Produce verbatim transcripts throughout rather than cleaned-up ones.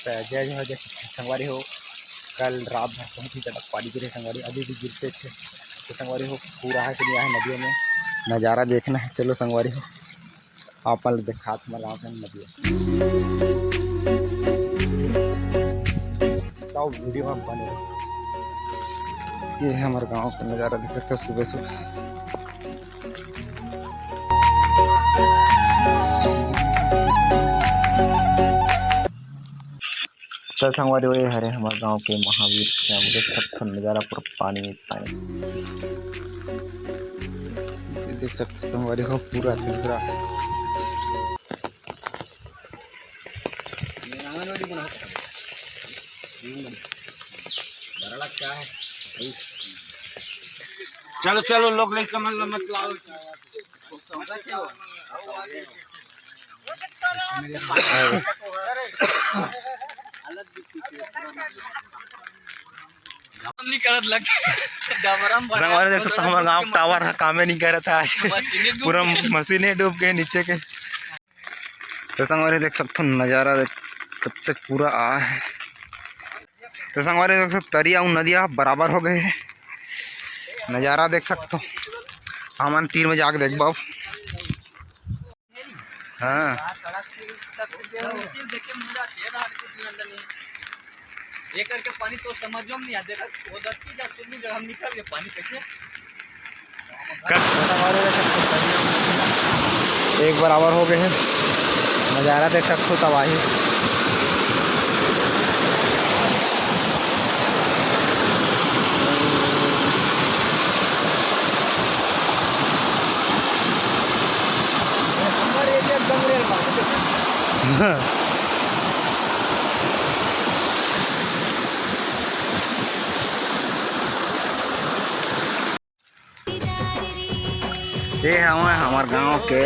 त जय जोहार, जय छत्तीसगढ़ संगवारी हो। कल रात भर बहुत ही ज्यादा पानी गिरे संगवारी, अभी भी गिरते थे। तो संगवारी हो, पूरा है कि नहीं आए नदियों में, नज़ारा देखना है। चलो संगवारी हो, आप मन ल दिखात मैं गाँव के नदिया। तो वीडियो में बने रहो। ये है हमारे गाँव का नज़ारा, देख सकते हो सुबह सुबह। तो संगवारी हो, ये हरे हमारे गांव के महावीर के, आप देख सकते हो नज़ारा, पूरा पानी ही पानी। ये देख सकते हो संगवारी हो, पूरा दिख रहा। चलो चलो, लोग लेकर मत मत लाओ। नहीं करत लगता। डबरा में संगवारी देख सकते हो, हमारे गांव का टावर है, कामे नहीं करत है आज। मशीनें डूब पूरा गए। मशीनें डूब गए नीचे के। तो संगवारी देख सकते हो नज़ारा देख, कब तक पूरा आ है। तो संगवारी देख सकते हो, तरिया अउ नदिया बराबर हो गए है। नज़ारा देख सकते हो, हमन तीर में जाके देखबो। हाँ। ये करके पानी तो समझो में नहीं आता, वो धरती जा सुनू जगह निकल के पानी कैसे? एक बराबर हो गए है, नज़ारा देख सकते हो, तबाही। ये हवय हमर गांव के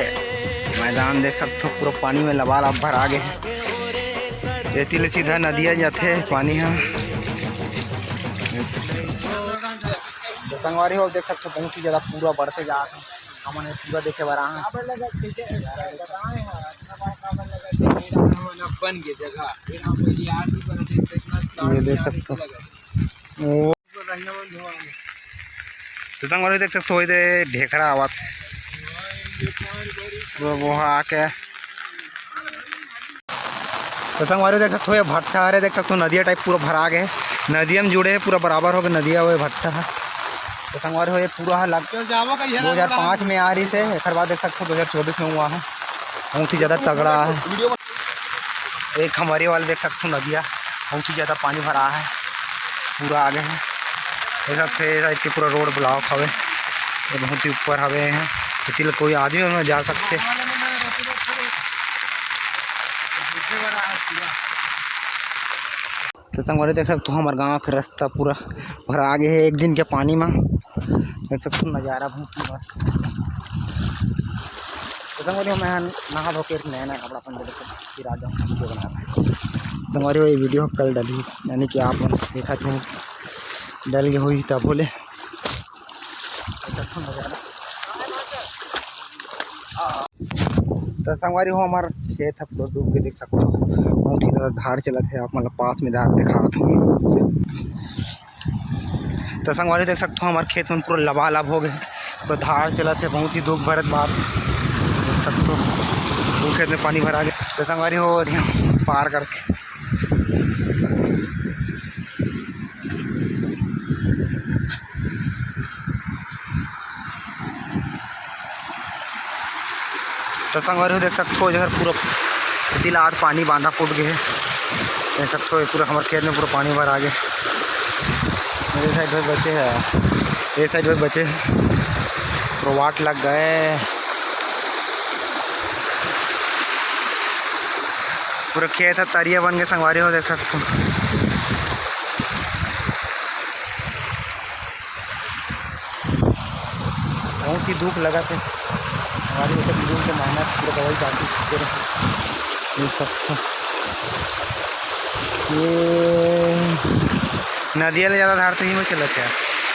मैदान, देख सकथो पूरा पानी में लबालब भरा गे हे। एती ले सीधा नदिया जाथे पानी ह। तो संगवारी हो, देख सकथो बहुत ही ज्यादा पूरा बढ़ते जात हे। हमन ये पूरा देखे बर आए हन। बन के जगह ये देख सकथो। ओ। तो संगवारी देख सकथो, ओदे ढेखरा आवत। वो, वो आके। तो संगवारी देख सकथो, ये भट्ठा हरे, देख सकथो, नदिया टाइप पूरा भरा गए। नदिया में जुड़े हे, पूरा बराबर हो गए नदिया, वो भट्ठा है। तो संगवारी हो, ये पूरा है लग, दो हज़ार पाँच में आ रही से, एक बार देख सकथो, दो हज़ार चौबीस में हुआ है। बहुत ही ज्यादा तगड़ा है। एक हमारी वाले देख सकथो नदिया, बहुत ही ज्यादा पानी भरा है, पूरा आगे है। ये सब छह साइड के पूरा रोड ब्लॉक हवे, ये बहुत ही ऊपर हवे हैं, तो तिल कोई आदमी में जा सकते। तो संगवारी देख सकथो, हमर गांव के रास्ता पूरा भरा आगे है एक दिन के पानी में। देख सकथो नजारा बहुत ही मस्त। तो संगवारी हो, मैं नहा धो के नया नया कपड़ा पहन के फिर आ जाऊँ वीडियो बना। संगवारी हो, ये वीडियो कल डली, यानी कि आप मन देखा थे डल गए हुई तब बोले। तो संगवारी हो, हमार खेत ह पूरा डूब के देख सकथो, बहुत ही ज्यादा धार चलत है। आप मतलब पास में धार दिखात हूँ। तो संगवारी देख सकथो, हमार खेत मन पूरा लबालब हो गए, पूरा धार चलत है, बहुत ही दुख भरत बात देख सकथो। वो खेत में पानी भरा गया। तो संगवारी हो, पार करके तो संगवारी हो देख सकथो, जहर पूरा दिलात पानी बांधा फूट गए हे। देख सकथो, ये पूरा हमर खेत में पूरा पानी भरा गए। ये साइड में बचे है, ये साइड में बचे हे, पूरा वाट लग गए। पूरा खेत ह तरिया बन के संगवारी हो देख सकथो। बहुत ही दुख लगत हे। हमारी ये सब लोगों के मेहनत पूरा दवाई बाकी चीजें रहे। ये सब तो, ये नदिया ले ज्यादा धार तो ही में चलत हे।